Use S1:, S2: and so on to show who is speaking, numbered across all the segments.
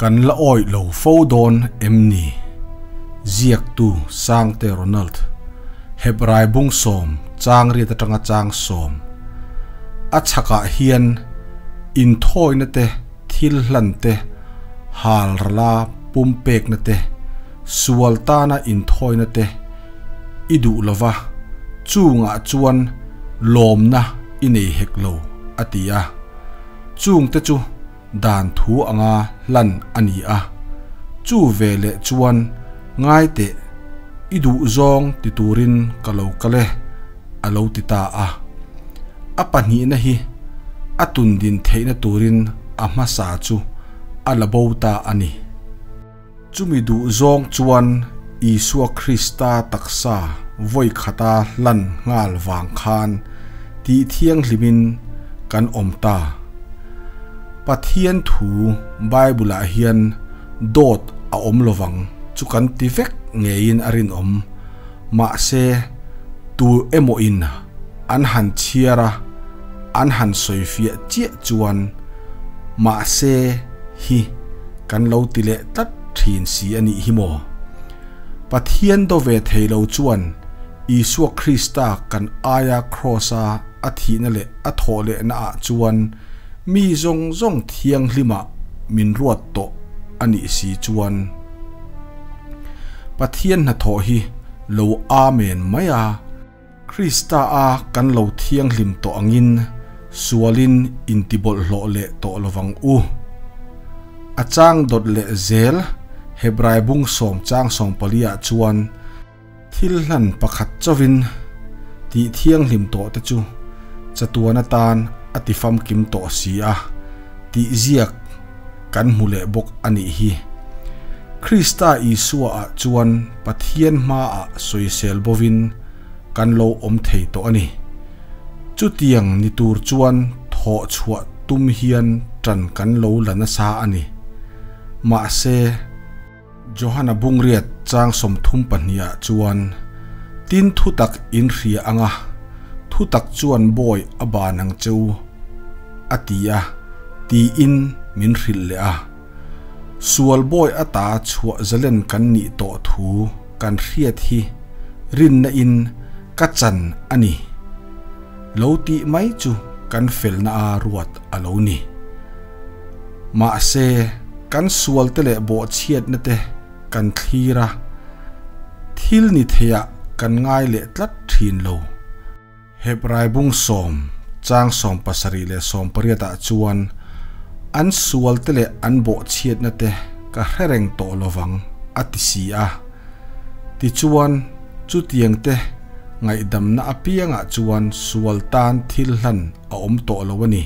S1: Kan la awih lo fo dawn em ni? Ziaktu Sangte Ronald, Hebrai bung sawm chang riat atanga chang sawm a chhakah hian inthawina te, thil hlan te, hal rala pumpekna te, sual tana inthawina te i duh lova, chungah chuan lawmna i nei hek lo, a ti a. Chungte chu dan thu anga hlan a ni a, chu veleh chuan ngai teh, i duh zawng ti turin ka lo kal e, a lo ti ta a. A pahnihna hi a tundin theihna turin a hmasa chu a la bo ta a ni. Chumi duh zawng chuan Isua Krista taksa vawi khata hlan nghal vang khan tih thianghlimin kan awm ta. Pathian thu Bible-ah hian dawt a awm lovang chu kan ti vek ngeiin a rinawm. Mahse, tu emawin an han chhiar a, an han sawifiah chiah chuan mahse hi kan lo ti leh tlat thin si a nih hi maw? Pathian do ve thei lo chuan Isua Krista kan aia Kraws-a a thihna leh a thawh lehna ah chuan mi zawng zawng thianghlima min ruat tawh a nih si chuan Pathian hnathawh hi lo Amen mai a. Krista a kan lo thianghlim tawh angin sualin intibawlhhlawh leh tawh lovang u. A chang dawt leh zel Hebrai bung sawm chang sawm paliah chuan thil hlan pakhat chauhin tih thianghlim tawh te chu chatuan atan a ti famkim tawh si a tih ziak kan hmu leh bawk a nih hi. Krista Isua-ah chuan Pathian hmaah sawisel bovin kan lo awm thei tawh a ni. Chutiang ni tur chuan thawh chhuah tum hian ṭan kan lo la nasa a ni. Mahse, Johana bungriat chang 32 ah chuan, Tin thutak in hria anga, thutak chuan bawi a ban ang che u, a ti a, tiin min hrilh leh a. Sual bawi ata chhuah zalen kan nih tawh thu kan hriat hi rinna in ka chan a ni. Lo tih mai chu kan felna a ruat a lo ni. Mahse, kan sualte leh bawhchhiatna te kan thlir a, thil ni theiah kan ngai leh tlat thin lo. Hebrai bung sawm, chang 70 leh 80 ah chuan an sualte leh an bawhchhiatna te ka hre reng tawh lovang a ti si a. Tichuan, chutiang te ngaihdamna apiangah chuan sual tan thil hlan a awm tawh lo a ni,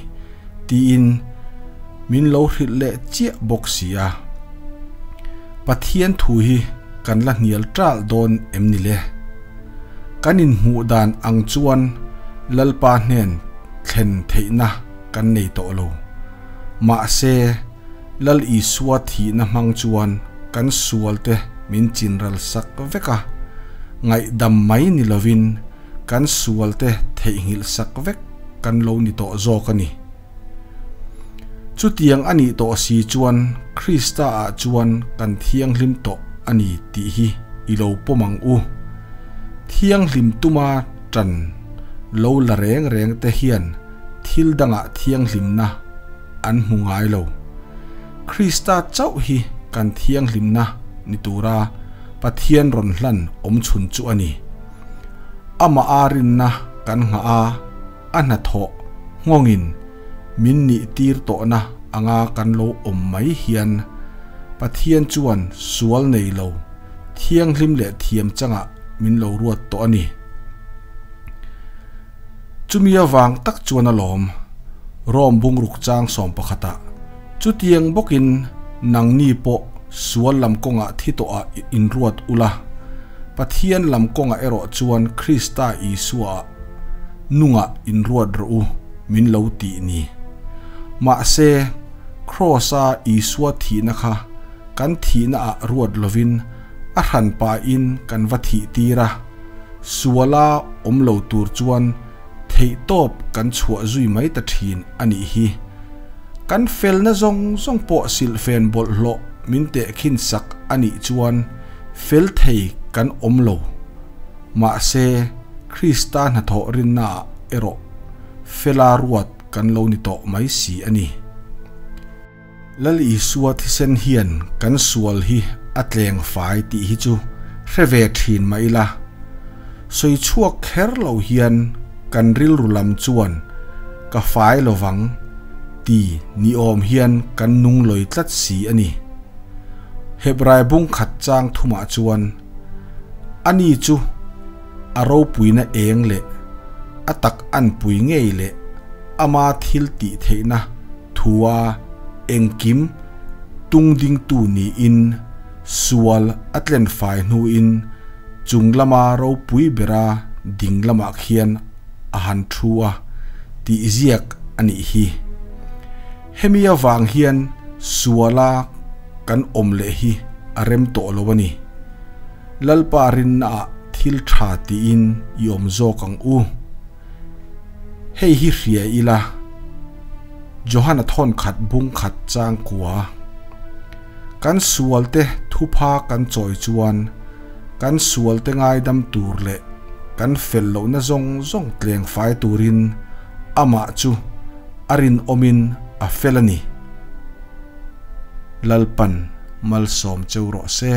S1: tiin min lo hrilh leh chiah bawk si a. Pathian thu hi kan la hnial ṭalh dawn em ni le? Kan inhmuh dan ang chuan Lalpa hnen thlen theihna kan nei tawh lo. Mahse, Lal Isua thihna hmang chuan kan sualte min chinral sak vek a, ngaihdam mai ni lovin kan sualte theihnghilh sak vek kan lo ni tawh zawk a ni. Chutiang a nih tawh si chuan Krista-ah chuan kan thianghlim tawh a ni tih hi i lo pawm ang u. Thianghlim tuma tan lo la reng reng te hian thil dangah thianghlimna an hmu ngai lo. Krista chauh hi kan thianghlimna ni tura Pathian rawn hlan awm chhun chu a ni. Amah a rinna kan nghah a, a hnathawh nghawngin min nih tir tawhna anga kan lo awm mai hian Pathian chuan sual nei lo, thianghlim leh thiam changah min lo ruat tawh a ni. Chumi avang tak chuan alawm, Rome bungruk chang sawmpakhatah chutiang bawkin nangni pawh sual lam kawngah thi tawhah inruat ula, Pathian lam kawngah erawh chuan Krista Isuaah nungah inruat rawh u min lo tih ni. Mahse, Kraws-a Isua thihna kha kan thihnaah ruat lovin a hranpain kan va thih tir a, suala awm lo tur chuan theihtawp kan chhuah zui mai ta thin a nih hi. Kan felna zawng zawng pawh silhfen bawlhhlawh min tehkhin sak a nih chuan fel thei kan awm lo. Mahse, Krista hnathawh rinnaah erawh fela ruat kan lo ni tawh mai si a ni. Lal Isua thisen hian kan sual hi a tleng fai tih hi chu hre ve thin mah ila, sawi chhuak kher lo hian kan rilru lam chuan ka fai lovang ti ni awm hian kan nung lawi tlat si a ni. Hebrai bung khat chang thumah chuan ani chu a ropuina eng leh a tak anpui ngei leh ama thil tih theihna thua engkim tungdingtu niin sual a tlenfai hnuin chung lama ropui bera ding lamah khian a han thu a tih ziak a nih hi. Hemi avang hian suala kan awm leh hi a rem tawh lo a ni. Lalpa rinnaah thil tha tiin i awm zawk ang u. Hei hi hria ila, Johana thawnkhat bung khat chang kua. Kan sualte thupha kan chawi chuan kan sualte ngaidam tur leh kan fel lohna zawng zawng tleng fai turin amah chu a rinawmin a fel a ni. Lalpan malsawm cheu rawh se.